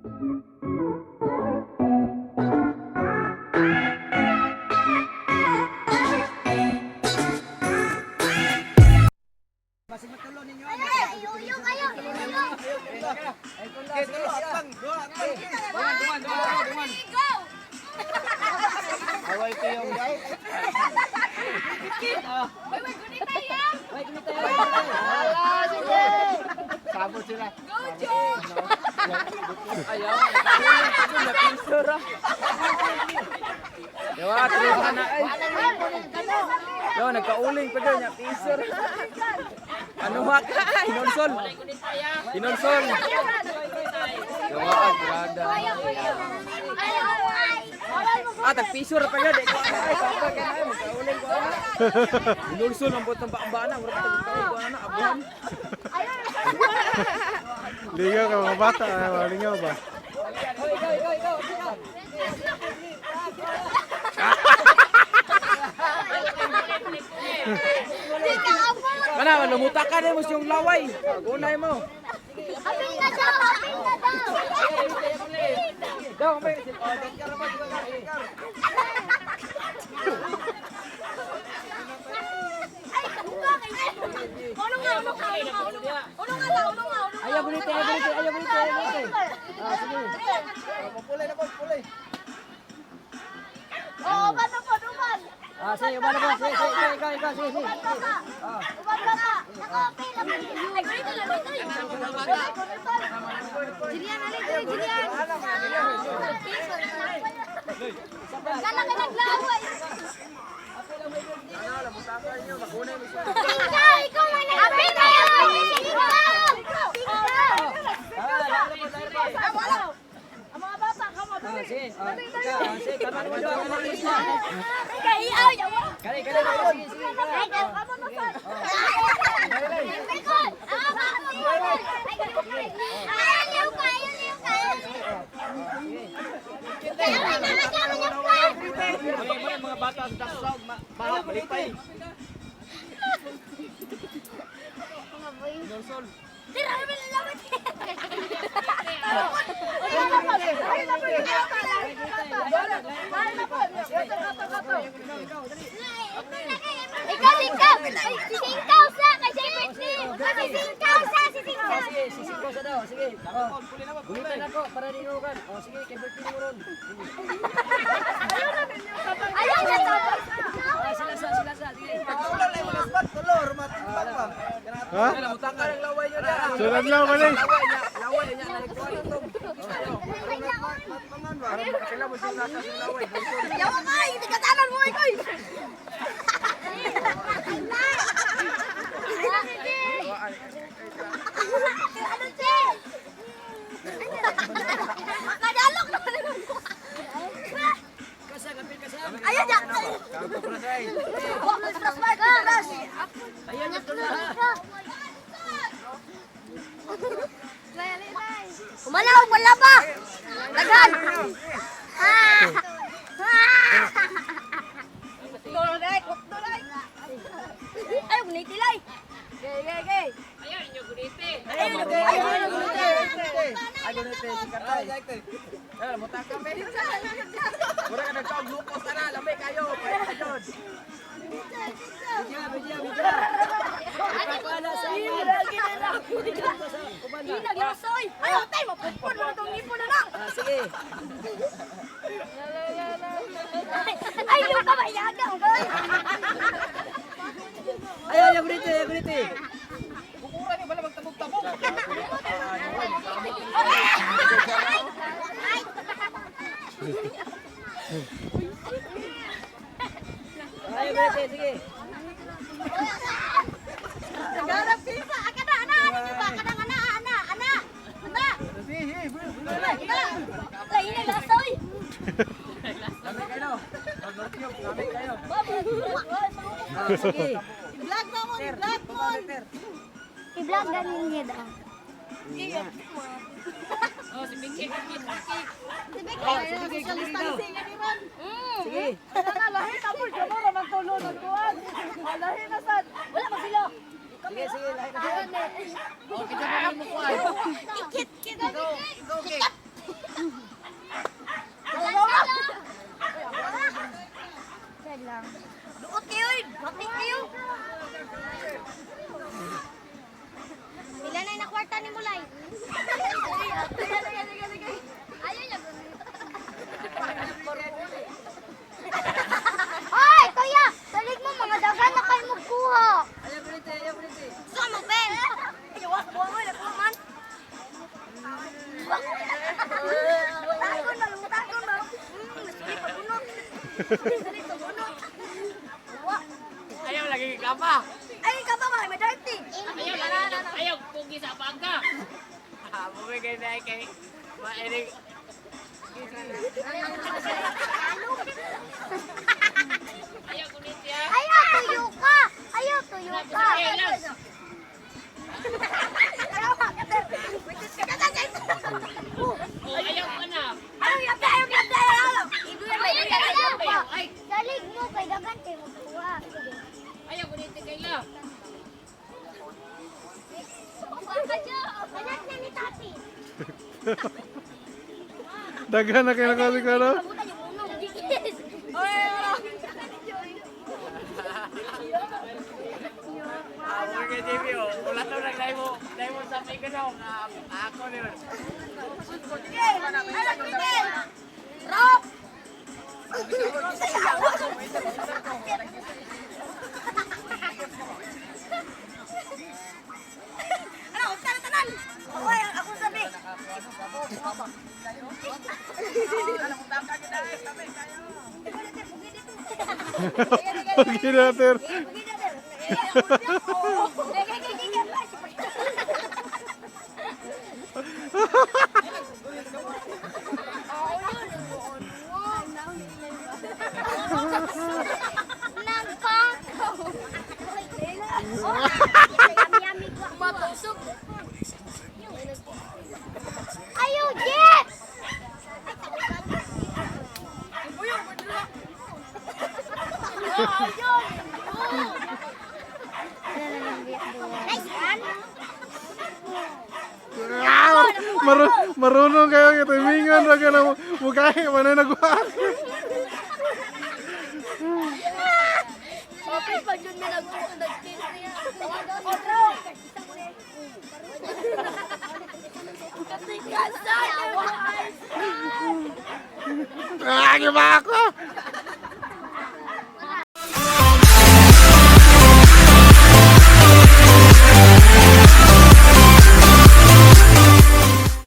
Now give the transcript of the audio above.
Away ko yung guy. Sabot sila. Yawa, tuloy ka na ay. Yo, nagkauling pa doon, piso. Ano ha ka? Hinonsol. Hinonsol. Yawa, grada. Ah, tagpiso ra pa gud. Ay, kapag ka na, magkauling ko ana. Hinonsol ang butang baang-baana, mura pa tagkaon ko ana, abuhan. Lingaw ka mga bata, ay, mga lingaw ba? Kana, lumuta ka na mo siyong laway. Gunay mo. Apil na daw! Apil na daw! Daw, may. Ay, uno nga, uno nga, uno nga, uno nga. Uno nga daw, uno nga, uno nga. Ayaw gunite, ayaw gunite, ayaw gunite, ayaw gunite. Ah, sige. Pulay na po, pulay. Oo, uban na po, uban. Ah, sige, uban na po. Sige, sige, ikaw, ikaw, ikaw, sige, sige. Uban pa ka. Uban pa ka. Naka-apil, apil. Ay, gunite lang, gunite. Jilian, alin, dali, Jilian. Kala ka naglaway. Ikaw, ikaw man ang apil kayo. Ikaw. Ikaw. Ah, sige. Ah, ikaw, ah, sige, kalma naman doon, kalma naman sila. Kay iaw, yawa. Kali, kali, kali, sige, sige, kali. Ay, kamo na sa. Ay, ayaw ka, ayaw ka. Kaya may nakasama niya pa. Mga mga bata sa daksog, baha malipay. Hinonsol. Tira, may lalawat. Ikaw, singkaw! Ay, si Singkaw sa! Kay si Britney! Si Singkaw sa! Si Singkaw! Sige, sisig ko sa daw, sige. Oh, gunitan ako para di kan. Oh, sige, kay birthday mo ron. Ayaw na tapos! Ah, sila sa, sila sa, sige. Tulo lang mga spot, tulo, matimbang pa. Ha? Lamutaka ng laway niyo dyan. Sunod lang ba ni? Laway niya, laway niya, nalikuan na to. Para makakila mo siya nasa sa laway. Yawa ka! Hindi ka tanan mo ikaw! Ano, Che? Kadalok na Kasa, kapil kasa. Ayaw niya! Ayaw niya tulo ha. Umalaw, wala pa! Daghan! Ay, gunitilay! Gay, gay, gay! Ayaw niyo gunite. Ay, gunite, si Katay. Eh, lamutaka be. Mura ka nagkaog lukos ana, lamay kayo. Pwede Bidya, bidya, bidya. Ipapala sa uban. Sa uban na. Hinag yasoy! Ay, otay, mapupon mo itong ngipon na lang! Ah, sige. Ay, lupa ba? Yaga, okay? Ayaw, ayaw gunite, ayaw gunite. Kukura niyo bala magtabog-tabog. Ayaw gunite, sige. Nagharap pipa. Aka na, ana, ana, ba? Aka na, ana, ana, ana. Ana. Ana. Lain na lasoy. Lamay kayo. Magnortyo, lamay kayo. Ah, sige. I-vlog na mo, i-vlog mo. I-vlog ganin niya daw. Oh, si Vicky, Vicky, Vicky. Si Vicky, social distancing ni man. Sige. Lahi na po, mo raman tulo nagkuhan. Lahi na sad. Wala pa sila. Sige, sige, lahi na sila. Ikit, kit. Go, Takon ba? Takon ba? Suli pa bunot. Suli pa bunot. Wa. Ayaw lagi ka pa. Ay, ka pa mga dirty. Ayaw lagi ayaw pugi sa bangka. Ah, bumigay na kay mainig. Ayaw kunit ya. Ayaw, tuyo ka! Ayaw, tuyo ka! Oh, ayaw ka na. Ayaw, Ay, Salig mo kay dagan kay magkuha. ayaw kunit kay la. Anak na ni Tati. Daghan na kayo nakali ko, no? Pabutan yung unong gigis. Oy, wala. Ah, bumigay TV oh. Wala to naglaymo. Laymo sa may ganaw. Ako ni. Sige, anak Miguel. Rock. Ano, unsa na tanan? Oy, ako sabi. Okay na, sir. Nagpakaw. Matusok. Ayaw, Jeff! Nice one. Ah, marunong kayo kita mingon ra ka na mukahi man na nagwa. Okay, pag yun may nag-kiss niya. Otro! Kasi kasal! Ah, giba ako.